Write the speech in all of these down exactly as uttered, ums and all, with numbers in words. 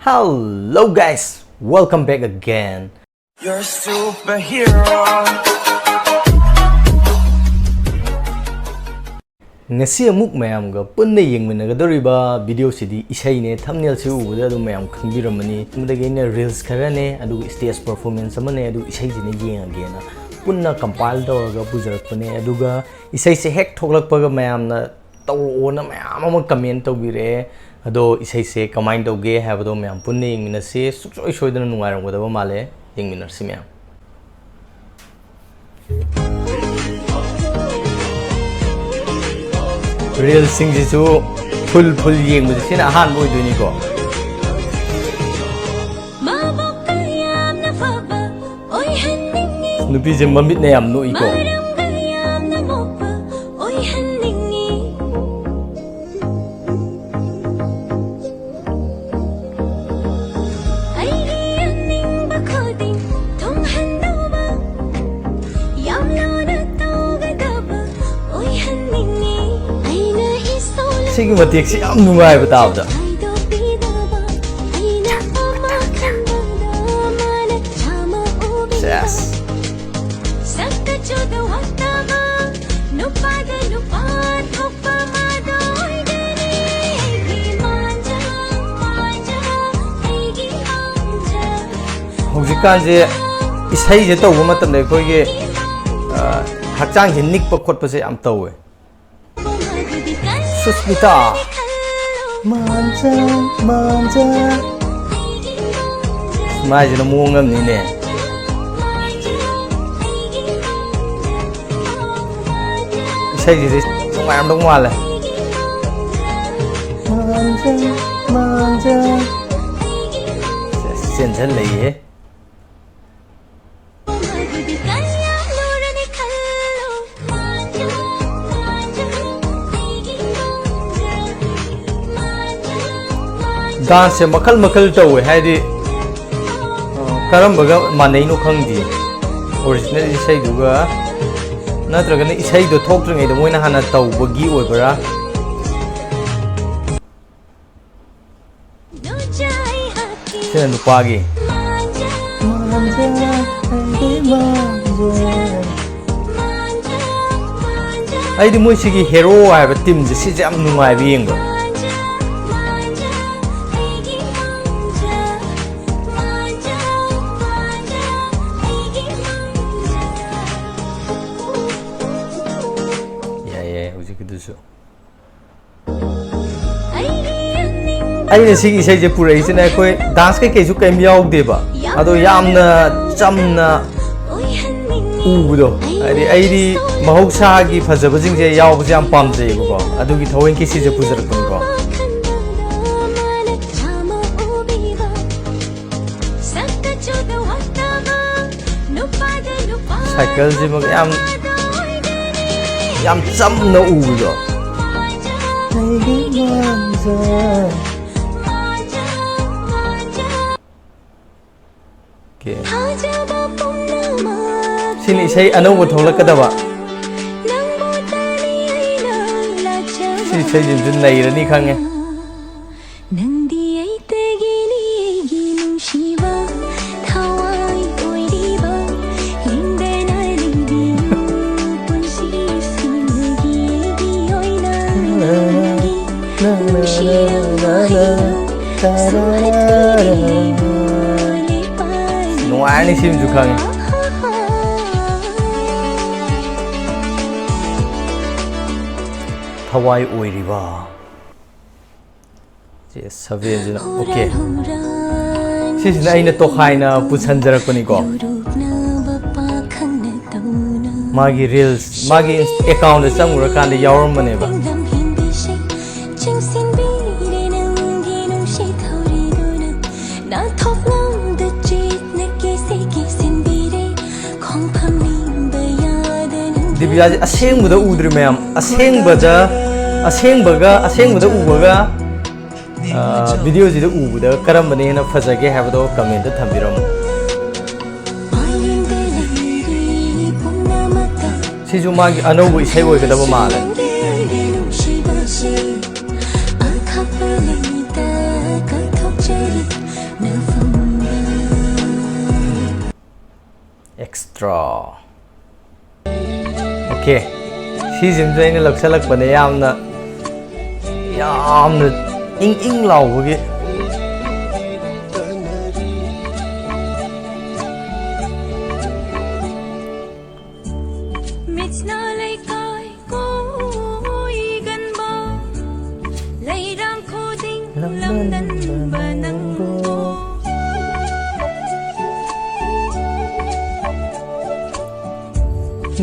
Hello guys, welcome back again. You're a superhero. ꯉꯁꯤ ꯑꯃꯨꯛ ꯃꯌꯥꯝꯒ ꯄꯨꯟꯅ ꯌꯦꯡꯃꯤꯟꯅꯒꯗꯧꯔꯤꯕ video ꯁꯤꯗꯤ ꯏꯁꯩꯅꯦ꯫ Thumbnail ꯁꯤ ꯎꯕꯗ ꯑꯗꯨꯝ ꯃꯌꯥꯝ ꯈꯪꯕꯤꯔꯝꯃꯅꯤ꯫ ꯑꯗꯨꯗꯒꯤ ꯑꯩꯅ reels ꯈꯔꯅꯦ, ꯑꯗꯨꯒ stage performance ꯑꯃꯅꯦ, ꯑꯗꯨꯒ ꯏꯁꯩꯁꯤꯅ ꯌꯦꯡꯉꯒꯦꯅ ꯄꯨꯟꯅ compile ꯇꯧꯔꯒ ꯄꯨꯖꯔꯛꯄꯅꯦ꯫ ꯑꯗꯨꯒ ꯏꯁꯩꯁꯦ ꯍꯦꯛ ꯊꯣꯛꯂꯛꯄꯒ ꯃꯌꯥꯝꯅ ꯇꯧꯔꯛꯑꯣꯅ ꯃꯌꯥꯝ ꯑꯃ comment ꯇꯧꯕꯤꯔꯛꯑꯦ꯫ ꯑꯗꯣ ꯏꯁꯩꯁꯦ ꯀꯃꯥꯏꯅ ꯇꯧꯒꯦ ꯍꯥꯏꯕꯗꯣ ꯃꯌꯥꯝ ꯄꯨꯟꯅ ꯌꯦꯡꯃꯤꯟꯅꯁꯤ꯫ ꯁꯨꯡꯁꯣꯏ ꯁꯣꯏꯗꯅ ꯅꯨꯡꯉꯥꯏꯔꯝꯒꯗꯕ ꯃꯥꯜꯂꯦ꯫ ꯌꯦꯡꯃꯤꯟꯅꯔꯁꯤ ꯃꯌꯥꯝ꯫ Reel ꯁꯤꯡꯁꯤꯁꯨ full full ꯌꯦꯡꯕꯁꯦ ꯁꯤꯅ ꯑꯍꯥꯟꯕ ꯑꯣꯏꯗꯣꯏꯅꯤꯀꯣ꯫ ꯃꯕꯣꯛꯀ ꯌꯥꯝꯅ ꯐꯕ ꯑꯣꯏꯍꯟꯅꯤꯡꯉꯤ꯫ ꯅꯨꯄꯤꯁꯦ ꯃꯃꯤꯠꯅ ꯌꯥꯝ ꯅꯣꯛꯏꯀꯣ꯫ ꯃꯔꯝꯒ ꯌꯥꯝꯅ ꯃꯣꯛꯄ ꯑꯣꯏꯍꯟꯅꯤꯡꯉꯤ꯫ ꯑꯩꯒꯤ ꯑꯅꯤꯡꯕ ꯈꯨꯗꯤꯡ ꯊꯨꯡꯍꯟꯗꯧꯕ, ꯌꯥꯝ ꯂꯨꯅ ꯇꯧꯒꯗꯕ ꯑꯣꯏꯍꯟꯅꯤꯡꯉꯤ꯫ ꯑꯩꯅ ꯏꯁꯣꯔ ꯁꯤꯒꯤ ꯃꯇꯦꯛꯁꯤ ꯌꯥꯝ ꯅꯨꯡꯉꯥꯏꯕ ꯇꯥꯕꯗ꯫ ꯈꯥꯏꯗꯣꯛꯄꯤꯗꯕ, ꯑꯩꯅ ꯑꯃ ꯈꯟꯕꯗ ꯃꯥꯅ ꯆꯥꯝꯃ ꯎꯕꯤꯕ꯫ Yes. ꯁꯛꯇ ꯆꯨꯗ ꯋꯥꯠꯇꯕ, ꯅꯨꯄꯥꯗ ꯅꯨꯄꯥ ꯊꯣꯛꯄ ꯃꯥꯗꯣ ꯑꯣꯏꯒꯅꯤ꯫ ꯑꯩꯒꯤ ꯃꯥꯟꯖ, ꯃꯥꯟꯖ, ꯑꯩꯒꯤ ꯃꯥꯟꯖ꯫ ꯍꯧꯖꯤꯛꯀꯥꯟꯁꯦ ꯏꯁꯩꯁꯦ ꯇꯧꯕ ꯃꯇꯝꯗ ꯑꯩꯈꯣꯏꯒꯤ, ꯑ, ꯍꯛꯆꯥꯡꯁꯦ ꯅꯤꯛꯄ ꯈꯣꯠꯄꯁꯦ ꯌꯥꯝ ꯇꯧꯋꯦ꯫ ꯁꯨꯁꯃꯤꯇꯥ꯫ ꯃꯥꯟꯖ, ꯃꯥꯟꯖ꯫ ꯃꯥꯏꯁꯤꯅ ꯃꯑꯣꯡ ꯑꯃꯅꯤꯅꯦ꯫ ꯏꯁꯩꯁꯤꯗꯤ ꯅꯨꯡꯉꯥꯏꯔꯝꯗꯧ ꯃꯥꯜꯂꯦ꯫ ꯃꯥꯟꯖ, ꯃꯥꯟꯖ꯫ ꯆꯦꯟꯁꯤꯜꯂꯛꯏꯍꯦ꯫ Dance ꯁꯦ ꯃꯈꯜ ꯃꯈꯜ ꯇꯧꯋꯦ, ꯍꯥꯏꯗꯤ, ꯑ, ꯀꯔꯝꯕꯒ ꯃꯥꯟꯅꯩꯅꯣ ꯈꯪꯗꯦ꯫ Original ꯏꯁꯩꯗꯨꯒ ꯅꯠꯇ꯭ꯔꯒꯅ ꯏꯁꯩꯗꯣ ꯊꯣꯛꯇ꯭ꯔꯤꯉꯩꯗ ꯃꯣꯏꯅ ꯍꯥꯟꯅ ꯇꯧꯕꯒꯤ ꯑꯣꯏꯕ꯭ꯔꯥ? ꯁꯤꯅ ꯅꯨꯄꯥꯒꯤ꯫ ꯑꯩꯗꯤ ꯃꯣꯏ ꯁꯤꯒꯤ ꯍꯦꯔꯣ ꯍꯥꯏꯕ ꯇꯤꯝꯁꯦ, ꯁꯤꯁꯦ ꯌꯥꯝ ꯅꯨꯡꯉꯥꯏꯕ ꯌꯦꯡꯕ꯫ ꯌꯥꯏ, ꯌꯥꯏ, ꯍꯧꯖꯤꯛꯀꯤꯗꯨꯁꯨ꯫ ꯑꯩꯅ ꯁꯤꯒꯤ ꯏꯁꯩꯁꯦ ꯄꯨꯔꯛꯏꯁꯤꯅ, ꯑꯩꯈꯣꯏ ꯗꯥꯟꯁ ꯀꯩꯀꯩꯁꯨ ꯀꯩꯝ ꯌꯥꯎꯗꯦꯕ, ꯑꯗꯣ ꯌꯥꯝꯅ ꯆꯝꯅ ꯎꯕꯗꯣ, ꯍꯥꯏꯗꯤ ꯑꯩꯗꯤ ꯃꯍꯧꯁꯥꯒꯤ ꯐꯖꯕꯁꯤꯡꯁꯦ ꯌꯥꯎꯕꯁꯦ ꯌꯥꯝ ꯄꯥꯝꯖꯩꯌꯦꯕꯀꯣ, ꯑꯗꯨꯒꯤ ꯊꯑꯣꯏꯀꯤ ꯁꯤꯁꯦ ꯄꯨꯖꯔꯛꯄꯅꯤꯀꯣ꯫ ꯁꯥꯏꯀꯜꯁꯤꯃꯛ ꯌꯥꯝ, ꯌꯥꯝ ꯆꯝꯅ ꯎꯕꯗꯣ꯫ ꯑꯣꯀꯦ꯫ ꯁꯤꯅ ꯏꯁꯩ ꯑꯅꯧꯕ ꯊꯣꯛꯂꯛꯀꯗꯕ꯫ ꯁꯤ ꯏꯁꯩꯁꯤꯁꯨ ꯅꯩꯔꯅꯤ ꯈꯪꯉꯦ꯫ ꯅꯪꯗꯤ ꯑꯩꯇꯒꯤꯅꯤ ꯑꯩꯒꯤ ꯅꯨꯡꯁꯤꯕ, ꯊꯋꯥꯏ ꯑꯣꯏꯔꯤꯕ, ꯂꯦꯡꯗꯅ ꯂꯩꯕꯤꯌꯨ ꯄꯨꯟꯁꯤꯁꯤꯡꯒꯤ ꯑꯩꯒꯤ ꯑꯣꯏꯅ ꯅꯪꯒꯤ ꯅꯨꯡꯁꯤꯔꯕ ꯍꯩꯗꯨ ꯁꯨꯍꯠꯄꯤꯔꯤꯕ ꯂꯩꯄꯥꯛ꯫ ꯅꯨꯡꯉꯥꯏꯔꯅꯤ ꯁꯤꯃꯁꯨ ꯈꯪꯉꯦ꯫ ꯊꯋꯥꯏ ꯑꯣꯏꯔꯤꯕ꯫ ꯁꯦ, ꯁꯚꯦꯟꯁꯤꯅ, ꯑꯣꯀꯦ꯫ ꯁꯤꯁꯤꯅ ꯑꯩꯅ ꯇꯣꯈꯥꯏꯅ ꯄꯨꯁꯟꯖꯔꯛꯄꯅꯤꯀꯣ꯫ ꯃꯥꯒꯤ ꯔꯤꯜꯁ, ꯃꯥꯒꯤ ꯑꯦꯀꯥꯎꯟꯗ ꯆꯪꯉꯨꯔꯀꯥꯟꯗ ꯌꯥꯎꯔꯝꯕꯅꯦꯕ꯫ ꯗꯤꯕꯤꯌꯥꯁꯦ ꯑꯁꯦꯡꯕꯗ ꯎꯗ꯭ꯔꯤ ꯃꯌꯥꯝ, ꯑꯁꯦꯡꯕꯗ, ꯑꯁꯦꯡꯕꯒ, ꯑꯁꯦꯡꯕꯗ ꯎꯕꯒ, ꯑ, ꯚꯤꯗꯤꯑꯣꯁꯤꯗ ꯎꯕꯗ ꯀꯔꯝꯕꯅ ꯍꯦꯟꯅ ꯐꯖꯒꯦ ꯍꯥꯏꯕꯗꯣ ꯀꯃꯦꯟꯇ ꯊꯝꯕꯤꯔꯝꯃꯨ꯫ ꯁꯤꯁꯨ ꯃꯥꯒꯤ ꯑꯅꯧꯕ ꯏꯁꯩ ꯑꯣꯏꯒꯗꯕ ꯃꯥꯜꯂꯦ꯫ ꯑꯣꯀꯦ, ꯁꯤꯁꯤꯃꯁꯨ ꯑꯩꯅ ꯂꯧꯁꯜꯂꯛꯄꯅꯦ, ꯌꯥꯝꯅ ꯌꯥꯝꯅ ꯏꯪ ꯏꯪ ꯂꯥꯎꯕꯒꯤ꯫ ꯃꯤꯠꯁꯅ ꯂꯩꯀꯥꯏ ꯀꯣꯏꯒꯟꯕ, ꯂꯩꯔꯥꯡ ꯈꯨꯗꯤꯡ ꯂꯝꯗꯟꯕ ꯅꯪꯕꯨ꯫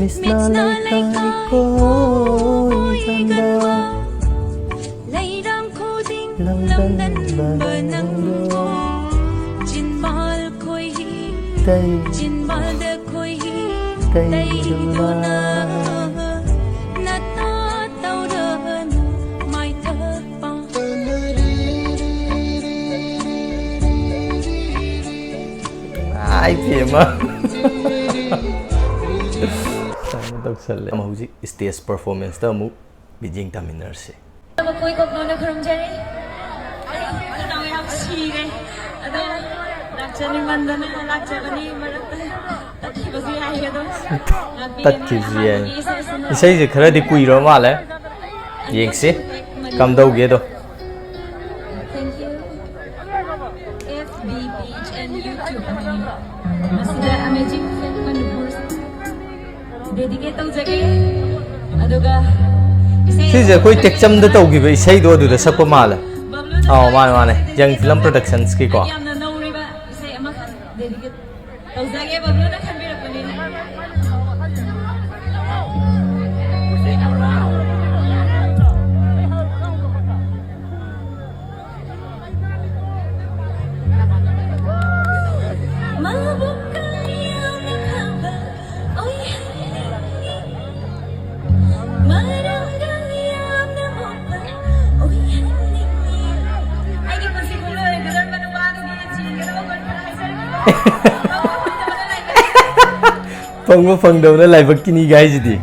ꯃꯤꯠꯁꯅ ꯂꯩꯀꯥꯏ ꯀꯣꯏꯒꯟꯕ, ꯂꯩꯔꯥꯡ ꯈꯨꯗꯤꯡ ꯂꯝꯗꯟꯕ ꯅꯪꯕꯨ꯫ ꯆꯤꯟꯕꯥꯜ ꯈꯣꯏꯍꯤ, ꯆꯤꯟꯕꯥꯜꯗ ꯈꯣꯏꯍꯤ ꯇꯩꯗꯨꯅ, ꯅꯇꯥ ꯇꯧꯔꯕꯅꯨ ꯃꯥꯏꯊꯛ ꯄꯥꯡ꯫ ꯑꯥꯏ ꯄꯦꯝꯃ꯫ ꯁꯨꯃꯥꯏꯅ ꯇꯧꯁꯜꯂꯦ꯫ ꯍꯧꯖꯤꯛ stage performance ꯇ ꯑꯃꯨꯛ ꯃꯤꯠꯌꯦꯡ ꯇꯥꯃꯤꯟꯅꯔꯁꯤ꯫ ꯃꯈꯣꯏ ꯀꯣꯛꯅꯣꯅ ꯈꯨꯔꯨꯝꯖꯔꯤ꯫ ꯑꯩ ꯈꯅꯥꯎ ꯌꯥꯝ ꯁꯤꯔꯦ꯫ ꯑꯗꯣ ꯂꯥꯛꯆꯅꯤꯡꯃꯟꯗꯅ ꯂꯥꯛꯆꯕꯅꯤ꯫ ꯃꯔꯛꯇ ꯇꯠꯈꯤꯕꯁꯨ ꯌꯥꯏ, ꯑꯗꯣ ꯉꯥꯛꯄꯤꯒꯅꯤ꯫ ꯇꯠꯈꯤꯕꯁꯨ ꯌꯥꯏ꯫ ꯑꯍꯥꯟꯕꯒꯤ ꯏꯁꯩꯁꯤꯅ ꯏꯁꯩꯁꯦ ꯈꯔꯗꯤ ꯀꯨꯏꯔꯕ ꯃꯥꯜꯂꯦ꯫ ꯌꯦꯡꯁꯤ ꯀꯝꯗꯧꯒꯦꯗꯣ꯫ Thank you. F B page and YouTube ꯍꯥꯏꯅ ꯃꯁꯤꯗ Amazing Film Manipur dedicate ꯇꯧꯖꯒꯦ꯫ ꯑꯗꯨꯒ ꯏꯁꯩ ꯁꯤꯁꯦ ꯑꯩꯈꯣꯏ ꯇꯦꯛꯆꯝꯗ ꯇꯧꯈꯤꯕ ꯏꯁꯩꯗꯣ ꯑꯗꯨꯗ ꯁꯛꯄ ꯃꯥꯜꯂꯦ꯫ ꯕꯕ꯭ꯂꯨꯅ ꯑꯧ, ꯃꯥꯅꯦ, ꯃꯥꯅꯦ꯫ Young Film Productions ꯀꯤꯀꯣ꯫ ꯌꯥꯝꯅ ꯅꯧꯔꯤꯕ ꯏꯁꯩ ꯑꯃꯈꯛ dedicate ꯇꯧꯖꯒꯦ, ꯕꯕ꯭ꯂꯨꯅ ꯈꯟꯕꯤꯔꯛꯄꯅꯤ꯫ ꯃꯕꯨꯛ ꯀꯌꯥꯝꯅ ꯐꯕ ꯑꯣꯏꯍꯟꯅꯤꯡꯉꯤ, ꯃꯔꯝ ꯀꯌꯥꯝꯅ ꯃꯣꯛꯄ ꯑꯣꯏꯍꯟꯅꯤꯡꯉꯤ꯫ ꯑꯩꯒꯤ ꯄꯨꯟꯁꯤ ꯄꯨꯡꯂꯣꯏ ꯑꯣꯏꯒꯗꯧꯔꯤꯕ ꯅꯨꯄꯥꯗꯨꯒꯤ ꯆꯦꯟꯒꯗꯕ ꯒꯨꯟ ꯈꯔ ꯍꯥꯏꯖꯔꯛꯀꯦꯀꯣ꯫ ꯐꯪꯕ ꯐꯪꯗꯕꯅ ꯂꯥꯏꯕꯛꯀꯤꯅꯤ ꯍꯥꯏꯁꯤꯗꯤ꯫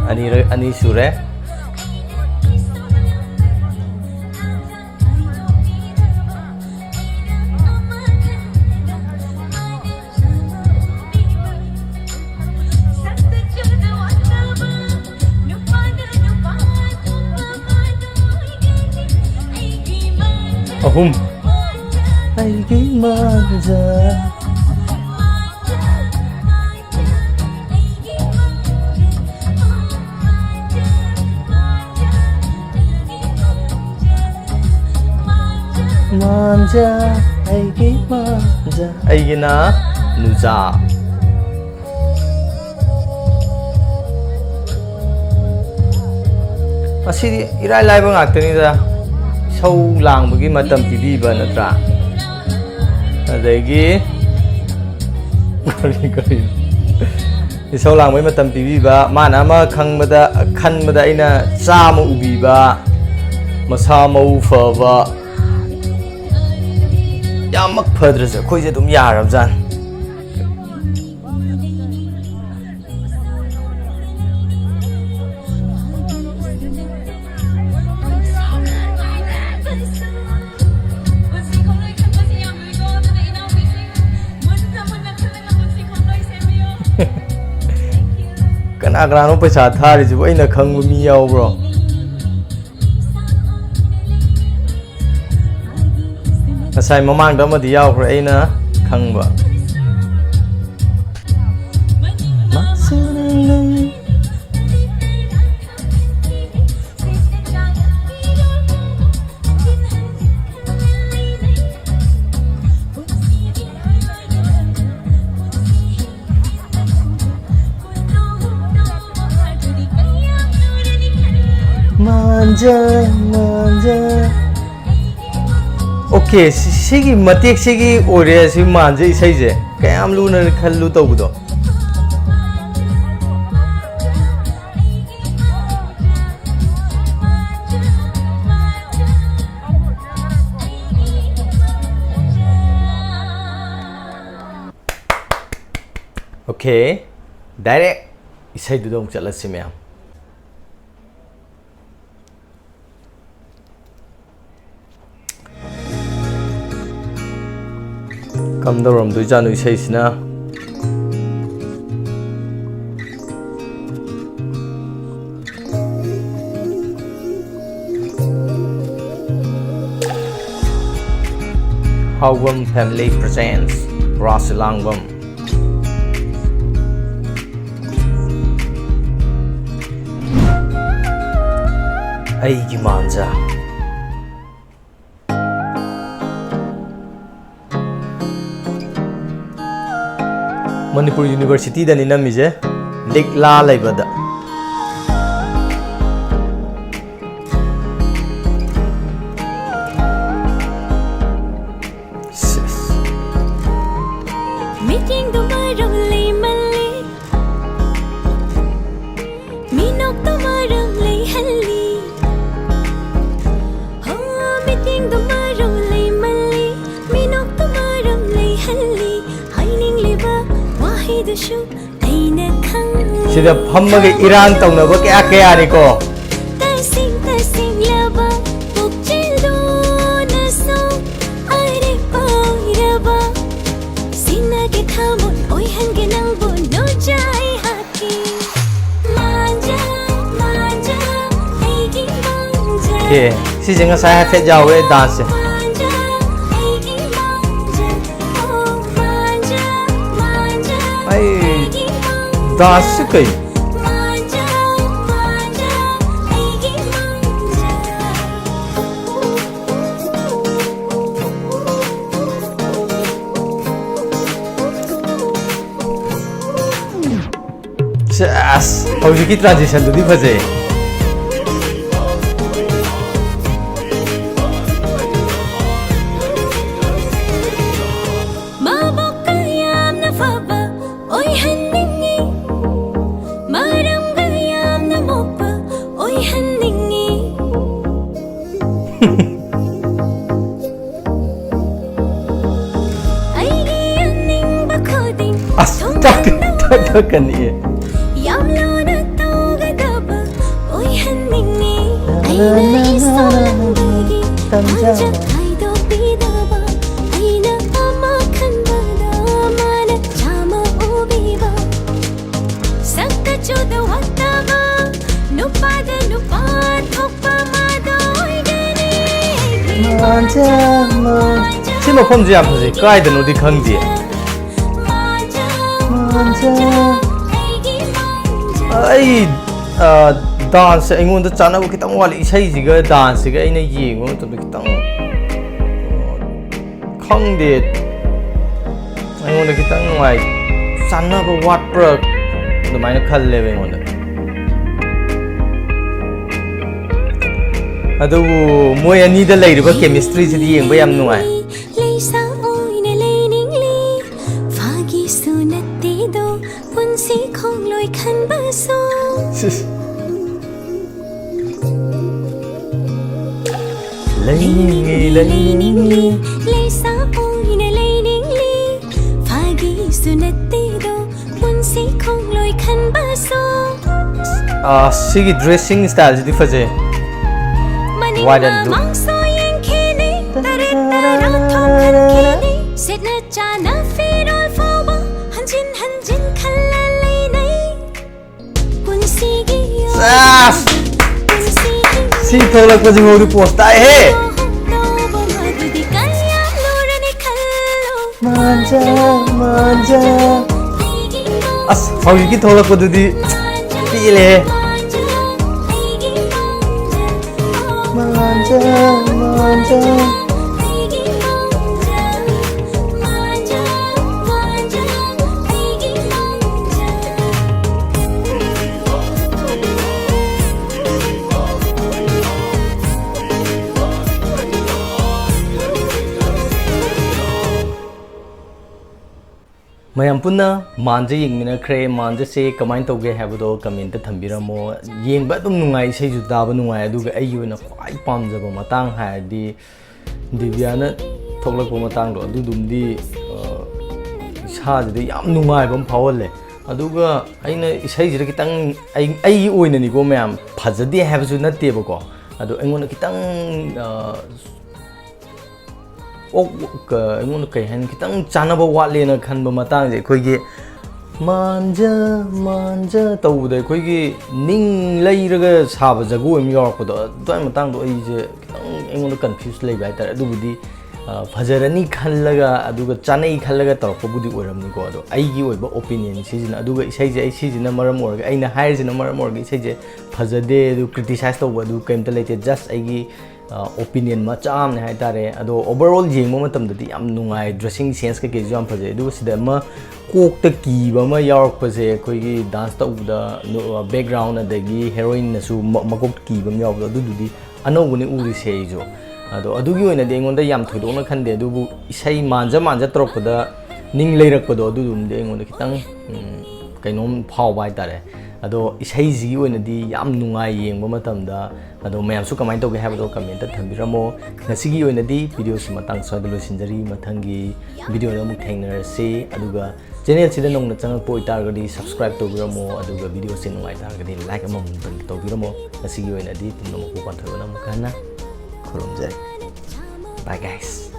ꯑꯅꯤꯔꯛ, ꯑꯅꯤ ꯁꯨꯔꯦ꯫ ꯑꯍꯨꯝ꯫ ꯑꯩꯒꯤ ꯃꯥꯟꯖ꯫ ꯃꯥꯟꯖ, ꯑꯩꯒꯤ ꯃꯥꯟꯖ꯫ ꯑꯩꯒꯤꯅ ꯅꯨꯖꯥ꯫ ꯑꯁꯤꯗꯤ ꯏꯔꯥꯏ ꯂꯥꯏꯕ ꯉꯥꯛꯇꯅꯤꯗ꯫ ꯏꯁꯧ ꯂꯥꯡꯕꯒꯤ ꯃꯇꯝ ꯄꯤꯕꯤꯕ ꯅꯠꯇ꯭ꯔꯥ? ꯑꯗꯒꯤ ꯀꯔꯤ, ꯀꯔꯤ? ꯏꯁꯧ ꯂꯥꯡꯕꯒꯤ ꯃꯇꯝ ꯄꯤꯕꯤꯕ, ꯃꯥꯅ ꯑꯃ ꯈꯪꯕꯗ, ꯈꯟꯕꯗ ꯑꯩꯅ ꯆꯥꯝꯃ ꯎꯕꯤꯕ, ꯃꯁꯥ ꯃꯎ ꯐꯕ, ꯌꯥꯝꯃꯛ ꯐꯗ꯭ꯔꯁꯨ ꯑꯩꯈꯣꯏꯁꯦ ꯑꯗꯨꯝ ꯌꯥꯔꯕꯖꯥꯠꯅꯤ꯫ ꯀꯅꯥ ꯀꯅꯥꯅꯣ ꯄꯩꯁꯥ ꯊꯥꯔꯤꯁꯤꯕꯨ? ꯑꯩꯅ ꯈꯪꯕ ꯃꯤ ꯌꯥꯎꯕ꯭ꯔꯣ? ꯉꯁꯥꯏ ꯃꯃꯥꯡꯗ ꯑꯃꯗꯤ ꯌꯥꯎꯈ꯭ꯔꯦ ꯑꯩꯅ ꯈꯪꯕ꯫ ꯃꯥꯟꯖ, ꯃꯥꯟꯖ꯫ ꯑꯣꯀꯦ, ꯁꯤ-, ꯁꯤꯒꯤ ꯃꯇꯦꯛꯁꯤꯒꯤ ꯑꯣꯏꯔꯦ ꯁꯤ ꯃꯥꯟꯖ ꯏꯁꯩꯁꯦ꯫ ꯀꯌꯥꯝ ꯂꯨꯅ ꯈꯜꯂꯨ ꯇꯧꯕꯗꯣ꯫ Okay, direct ꯏꯁꯩꯗꯨꯗ ꯑꯃꯨꯛ ꯆꯠꯂꯁꯤ ꯃꯌꯥꯝ꯫ ꯀꯝꯗꯧꯔꯝꯗꯣꯏꯖꯥꯠꯅꯣ ꯏꯁꯩꯁꯤꯅ? Haobam Family presents Rasa Langbam. ꯑꯩꯒꯤ ꯃꯥꯟꯖ꯫ ꯃꯅꯤꯄꯨꯔ ꯌꯨꯅꯤꯚꯔꯁꯤꯇꯤꯗꯅꯤ ꯅꯝꯃꯤꯁꯦ, ꯂꯤꯛꯂꯥ ꯂꯩꯕꯗ꯫ ꯁꯦꯁ꯫ ꯃꯤꯠꯌꯦꯡꯗꯣ ꯃꯔꯧ ꯂꯩꯃꯜꯂꯤ, ꯃꯤꯅꯣꯛꯇꯣ ꯃꯔꯧ ꯂꯩꯍꯜꯂꯤ꯫ ꯍꯣ, ꯃꯤꯠꯌꯦꯡꯗꯣ ꯃꯔꯧ ꯂꯩꯃꯜꯂꯤ, ꯃꯤꯅꯣꯛꯇꯣ ꯃꯔꯧ ꯂꯩꯍꯜꯂꯤ꯫ ꯍꯥꯏꯅꯤꯡꯂꯤꯕ ꯋꯥꯍꯩꯗꯨꯁꯨ ꯑꯩꯅ ꯈꯪꯂꯤ꯫ ꯁꯤꯗ ꯐꯝꯃꯒ ꯏꯔꯥꯡ ꯇꯧꯅꯕ ꯀꯌꯥ ꯀꯌꯥꯅꯤꯀꯣ꯫ ꯇꯁꯦꯡ ꯇꯁꯦꯡꯂꯕ ꯄꯨꯛꯆꯦꯜꯗꯨꯅꯁꯨ ꯑꯔꯦꯞ ꯑꯣꯏꯔꯕ ꯁꯤꯟꯅꯒꯦ ꯊꯃꯣꯏ ꯑꯣꯏꯍꯟꯒꯦ ꯅꯪꯕꯨ ꯅꯣꯖꯥꯏ ꯍꯥꯀꯤ꯫ ꯃꯥꯟꯖ, ꯃꯥꯟꯖ, ꯑꯩꯒꯤ ꯃꯥꯟꯖ꯫ ꯑꯦ, ꯁꯤꯁꯦ ꯉꯁꯥꯏ ꯍꯥꯏꯐꯦꯠ ꯌꯥꯎꯋꯦ ꯗꯥꯟꯁꯁꯦ꯫ ꯃꯥꯟꯖ, ꯑꯩꯒꯤ ꯃꯥꯟꯖ, ꯑꯣ ꯃꯥꯟꯖ, ꯃꯥꯟꯖ, ꯑꯩ ꯑꯩꯒꯤ ꯃꯥꯟꯖ꯫ ꯗꯥꯟꯁꯁꯦ ꯀꯩ? ꯃꯥꯟꯖ, ꯃꯥꯟꯖ, ꯑꯩꯒꯤ ꯃꯥꯟꯖ꯫ ꯁꯦꯁ! ꯍꯧꯖꯤꯛꯀꯤ transitionꯗꯨꯗꯤ ꯐꯖꯩ꯫ ꯃꯕꯣꯛꯀ ꯌꯥꯝꯅ ꯐꯕ ꯑꯣꯏꯍꯟꯅꯤꯡꯉꯤ, ꯃꯔꯝꯒ ꯌꯥꯝꯅ ꯃꯣꯛꯄ ꯑꯣꯏꯍꯟꯅꯤꯡꯉꯤ꯫ ꯑꯩꯒꯤ ꯑꯅꯤꯡꯕ ꯈꯨꯗꯤꯡ ꯑꯁ, ꯆꯥꯛꯇꯤ꯫ ꯀꯅꯤꯌꯦ꯫ ꯌꯥꯝ ꯂꯨꯅ ꯇꯧꯒꯗꯕ ꯑꯣꯏꯍꯟꯅꯤꯡꯉꯤ꯫ ꯑꯩꯅ ꯏꯁꯣꯔꯗꯒꯤ ꯇꯟꯖꯥ ꯇꯟꯖꯥ ꯈꯥꯏꯗꯣꯛꯄꯤꯗꯕ, ꯑꯩꯅ ꯑꯃ ꯈꯟꯕꯗ ꯃꯥꯅ ꯆꯥꯝꯃ ꯎꯕꯤꯕ꯫ ꯁꯛꯇ ꯆꯨꯗ ꯋꯥꯠꯇꯕ ꯅꯨꯄꯥꯗ ꯅꯨꯄꯥ ꯊꯣꯛꯄ ꯃꯥꯗ ꯑꯣꯏꯒꯅꯤ꯫ ꯃꯥꯟꯖ, ꯃꯥꯟꯖ꯫ ꯁꯤ ꯃꯐꯝꯁꯦ ꯌꯥꯝ ꯐꯖꯩ, ꯀꯥꯏꯗꯅꯣꯗꯤ ꯈꯪꯗꯦ꯫ ꯃꯥꯟꯖ, ꯃꯥꯟꯖ꯫ ꯑꯩꯒꯤ ꯃꯥꯟꯖ꯫ ꯑꯩ, ꯑ, ꯗꯥꯟꯁꯁꯦ ꯑꯩꯉꯣꯟꯗ ꯆꯥꯟꯅꯕ ꯈꯤꯇꯪ ꯋꯥꯠꯂꯤ꯫ ꯏꯁꯩꯁꯤꯒ ꯗꯥꯟꯁꯁꯤꯒ ꯑꯩꯅ ꯌꯦꯡꯕ ꯃꯇꯝꯗ ꯈꯤꯇꯪ, ꯑ, ꯈꯪꯗꯦ, ꯑꯩꯉꯣꯟꯗ ꯈꯤꯇꯪ ꯅꯨꯡꯉꯥꯏ, ꯆꯥꯟꯅꯕ ꯋꯥꯠꯄ꯭ꯔꯥ ꯑꯗꯨꯃꯥꯏꯅ ꯈꯜꯂꯦꯕ ꯑꯩꯉꯣꯟꯗ꯫ ꯑꯗꯨꯕꯨ ꯃꯣꯏ ꯑꯅꯤꯗ ꯂꯩꯔꯤꯕ ꯀꯦꯃꯤꯁꯇ꯭ꯔꯤꯁꯤꯗꯤ ꯌꯦꯡꯕ ꯌꯥꯝ ꯅꯨꯡꯉꯥꯏ꯫ ꯂꯩꯁꯥ ꯑꯣꯏꯅ ꯂꯩꯅꯤꯡꯂꯤ, ꯐꯥꯒꯤꯁꯨ ꯅꯠꯇꯦꯗꯣ, ꯄꯨꯟꯁꯤ ꯈꯣꯡꯂꯣꯏ ꯈꯟꯕꯁꯨ꯫ ꯁꯤꯁ꯫ ꯂꯩꯅꯤꯡꯉꯤ, ꯂꯩꯅꯤꯡꯉꯤ꯫ ꯂꯩꯁꯥ ꯑꯣꯏꯅ ꯂꯩꯅꯤꯡꯂꯤ, ꯐꯥꯒꯤꯁꯨ ꯅꯠꯇꯦꯗꯣ, ꯄꯨꯟꯁꯤ ꯈꯣꯡꯂꯣꯏ ꯈꯟꯕꯁꯨ꯫ ꯑꯥ, ꯁꯤꯒꯤ dressing styleꯁꯤꯗꯤ ꯐꯖꯩ꯫ ꯃꯅꯤꯡ Wide and look꯫ ꯃꯃꯥꯡꯁꯨ ꯌꯦꯡꯈꯤꯅꯤ, ꯇꯔꯦꯠ ꯇꯔꯥ ꯊꯣꯛꯍꯟꯈꯤꯅꯤ꯫ ꯁꯦꯠꯅ ꯆꯥꯅ ꯐꯤꯔꯣꯜ ꯐꯥꯎꯕ ꯍꯟꯖꯤꯟ ꯍꯟꯖꯤꯟ ꯈꯜꯂ ꯂꯩꯅꯩ꯫ ꯄꯨꯟꯁꯤꯒꯤ ꯁꯥꯁ! ꯄꯨꯟꯁꯤꯒꯤ ꯁꯤ ꯊꯣꯛꯂꯛꯄꯁꯤ ꯐꯥꯎꯗꯤ ꯄꯣꯁ ꯇꯥꯏꯍꯦ! ꯇꯧꯕ ꯃꯗꯨꯗꯤ ꯀꯌꯥ ꯂꯨꯔꯅꯤ ꯈꯜꯂꯣ꯫ ꯃꯥꯟꯖ, ꯃꯥꯟꯖ꯫ ꯑꯁ, ꯍꯧꯖꯤꯛꯀꯤ ꯊꯣꯛꯂꯛꯄꯗꯨꯗꯤ ꯄꯦꯜꯂꯦꯍꯦ꯫ ꯃꯥꯟꯖ, ꯃꯥꯟꯖ꯫ ꯃꯌꯥꯝ ꯄꯨꯟꯅ ꯃꯥꯟꯖ ꯌꯦꯡꯃꯤꯟꯅꯈ꯭ꯔꯦ꯫ ꯃꯥꯟꯖꯁꯦ ꯀꯃꯥꯏꯅ ꯇꯧꯒꯦ ꯍꯥꯏꯕꯗꯣ comment ꯊꯝꯕꯤꯔꯝꯃꯣ꯫ ꯌꯦꯡꯕ ꯑꯗꯨꯝ ꯅꯨꯡꯉꯥꯏ, ꯏꯁꯩꯁꯨ ꯇꯥꯕ ꯅꯨꯡꯉꯥꯏ꯫ ꯑꯗꯨꯒ ꯑꯩꯒꯤ ꯑꯣꯏꯅ ꯈ꯭ꯋꯥꯏ ꯄꯥꯝꯖꯕ ꯃꯇꯥꯡ ꯍꯥꯏꯔꯗꯤ ꯗꯤꯕꯤꯌꯥꯅ ꯊꯣꯛꯂꯛꯄ ꯃꯇꯥꯡꯗꯣ, ꯑꯗꯨꯗꯨꯝꯗꯤ, ꯑ, ꯏꯁꯥꯁꯤꯗ ꯌꯥꯝ ꯅꯨꯡꯉꯥꯏꯕ ꯑꯃ ꯐꯥꯎꯍꯜꯂꯦ꯫ ꯑꯗꯨꯒ ꯑꯩꯅ ꯏꯁꯩꯁꯤꯗ ꯈꯤꯇꯪ, ꯑꯩ, ꯑꯩꯒꯤ ꯑꯣꯏꯅꯅꯤꯀꯣ ꯃꯌꯥꯝ, ꯐꯖꯗꯦ ꯍꯥꯏꯕꯁꯨ ꯅꯠꯇꯦꯕꯀꯣ, ꯑꯗꯣ ꯑꯩꯉꯣꯟꯗ ꯈꯤꯇꯪ, ꯑ, ꯑꯣꯛ-, ꯀ-, ꯑꯩꯉꯣꯟꯗ ꯀꯩ ꯍꯥꯏꯅꯤ, ꯈꯤꯇꯪ ꯆꯥꯟꯅꯕ ꯋꯥꯠꯂꯦꯅ ꯈꯟꯕ ꯃꯇꯥꯡꯁꯦ, ꯑꯩꯈꯣꯏꯒꯤ ꯃꯥꯟꯖ ꯃꯥꯟꯖ ꯇꯧꯕꯗ ꯑꯩꯈꯣꯏꯒꯤ ꯅꯤꯡ ꯂꯩꯔꯒ ꯁꯥꯕ ꯖꯒꯣꯏ ꯑꯃ ꯌꯥꯎꯔꯛꯄꯗꯣ, ꯑꯗꯨꯋꯥꯏ ꯃꯇꯥꯡꯗꯣ ꯑꯩꯁꯦ ꯈꯤꯇꯪ ꯑꯩꯉꯣꯟꯗ ꯀꯟꯐ꯭ꯌꯨꯁ ꯂꯩꯕ ꯍꯥꯏꯇꯥꯔꯦ꯫ ꯑꯗꯨꯕꯨꯗꯤ, ꯑ, ꯐꯖꯔꯅꯤ ꯈꯜꯂꯒ ꯑꯗꯨꯒ ꯆꯥꯅꯩ ꯈꯜꯂꯒ ꯇꯧꯔꯛꯄꯕꯨꯗꯤ ꯑꯣꯏꯔꯝꯅꯤꯀꯣ, ꯑꯗꯣ ꯑꯩꯒꯤ ꯑꯣꯏꯕ ꯑꯣꯄꯤꯅꯤꯌꯟ ꯁꯤꯁꯤꯅ, ꯑꯗꯨꯒ ꯏꯁꯩꯁꯦ ꯑꯩ ꯁꯤꯁꯤꯅ ꯃꯔꯝ ꯑꯣꯏꯔꯒ, ꯑꯩꯅ ꯍꯥꯏꯔꯤꯁꯤꯅ ꯃꯔꯝ ꯑꯣꯏꯔꯒ ꯏꯁꯩꯁꯦ ꯐꯖꯗꯦ, ꯑꯗꯨ ꯀ꯭ꯔꯤꯇꯤꯁꯥꯏꯁ ꯇꯧꯕ ꯑꯗꯨ ꯀꯩꯝꯇ ꯂꯩꯇꯦ, ꯖꯁ ꯑꯩꯒꯤ ꯑꯣꯄꯤꯅꯤꯌꯟ ꯃꯆꯥ ꯑꯃꯅꯦ ꯍꯥꯏꯇꯥꯔꯦ꯫ ꯑꯗꯣ ꯑꯣꯚꯔꯑꯣꯜ ꯌꯦꯡꯕ ꯃꯇꯝꯗꯗꯤ ꯌꯥꯝ ꯅꯨꯡꯉꯥꯏ, ꯗ꯭ꯔꯦꯁꯤꯡ ꯁꯦꯟꯁ ꯀꯩꯀꯩꯁꯨ ꯌꯥꯝ ꯐꯖꯩ꯫ ꯑꯗꯨꯒ ꯁꯤꯗ ꯑꯃ ꯀꯣꯛꯇ ꯀꯤꯕ ꯑꯃ ꯌꯥꯎꯔꯛꯄꯁꯦ, ꯑꯩꯈꯣꯏꯒꯤ ꯗꯥꯟꯁ ꯇꯧꯕꯗ ꯕꯦꯛꯒ꯭ꯔꯥꯎꯟ ꯑꯗꯒꯤ ꯍꯦꯔꯣꯏꯟꯅꯁꯨ ꯃ-, ꯃꯀꯣꯛꯇ ꯀꯤꯕ ꯑꯃ ꯌꯥꯎꯕꯗꯣ, ꯑꯗꯨꯗꯨꯗꯤ ꯑꯅꯧꯕꯅꯤ ꯎꯔꯤꯁꯦ ꯑꯩꯁꯨ꯫ ꯑꯗꯣ ꯑꯗꯨꯒꯤ ꯑꯣꯏꯅꯗꯤ ꯑꯩꯉꯣꯟꯗ ꯌꯥꯝ ꯊꯣꯏꯗꯣꯛꯅ ꯈꯟꯗꯦ, ꯑꯗꯨꯕꯨ ꯏꯁꯩ ꯃꯥꯟꯖ ꯃꯥꯟꯖ ꯇꯧꯔꯛꯄꯗ ꯅꯤꯡ ꯂꯩꯔꯛꯄꯗꯣ, ꯑꯗꯨꯗꯨꯝꯗꯤ ꯑꯩꯉꯣꯟꯗ ꯈꯤꯇꯪ, ꯎꯝ, ꯀꯩꯅꯣꯝ ꯐꯥꯎꯕ ꯍꯥꯏꯇꯥꯔꯦ꯫ ꯑꯗꯣ ꯏꯁꯩꯁꯤꯒꯤ ꯑꯣꯏꯅꯗꯤ ꯌꯥꯝ ꯅꯨꯡꯉꯥꯏ ꯌꯦꯡꯕ ꯃꯇꯝꯗ꯫ ꯑꯗꯣ ꯃꯌꯥꯝꯁꯨ ꯀꯃꯥꯏꯅ ꯇꯧꯒꯦ ꯍꯥꯏꯕꯗꯣ ꯀꯃꯦꯟꯇ ꯊꯝꯕꯤꯔꯝꯃꯣ꯫ ꯉꯁꯤꯒꯤ ꯑꯣꯏꯅꯗꯤ ꯚꯤꯗꯤꯑꯣꯁꯤ ꯃꯇꯥꯡ ꯁ꯭ꯋꯥꯏꯗ ꯂꯣꯏꯁꯤꯟꯖꯔꯤ꯫ ꯃꯊꯪꯒꯤ ꯚꯤꯗꯤꯑꯣꯗ ꯑꯃꯨꯛ ꯊꯦꯡꯅꯔꯁꯤ꯫ ꯑꯗꯨꯒ ꯆꯦꯅꯦꯜꯁꯤꯗ ꯅꯧꯅ ꯆꯪꯉꯛꯄ ꯑꯣꯏꯇꯥꯔꯒꯗꯤ ꯁꯕꯁꯀ꯭ꯔꯥꯏꯕ ꯇꯧꯕꯤꯔꯝꯃꯣ, ꯑꯗꯨꯒ ꯚꯤꯗꯤꯑꯣꯁꯤ ꯅꯨꯡꯉꯥꯏ ꯇꯥꯔꯒꯗꯤ ꯂꯥꯏꯛ ꯑꯃꯃꯝꯇꯪ ꯇꯧꯕꯤꯔꯝꯃꯣ꯫ ꯉꯁꯤꯒꯤ ꯑꯣꯏꯅꯗꯤ ꯄꯨꯝꯅꯃꯛꯄꯨ ꯄꯥꯟꯊꯣꯏꯕꯅ ꯑꯃꯨꯛ ꯍꯟꯅ ꯈꯨꯔꯨꯝꯖꯔꯤ꯫ Bye guys꯫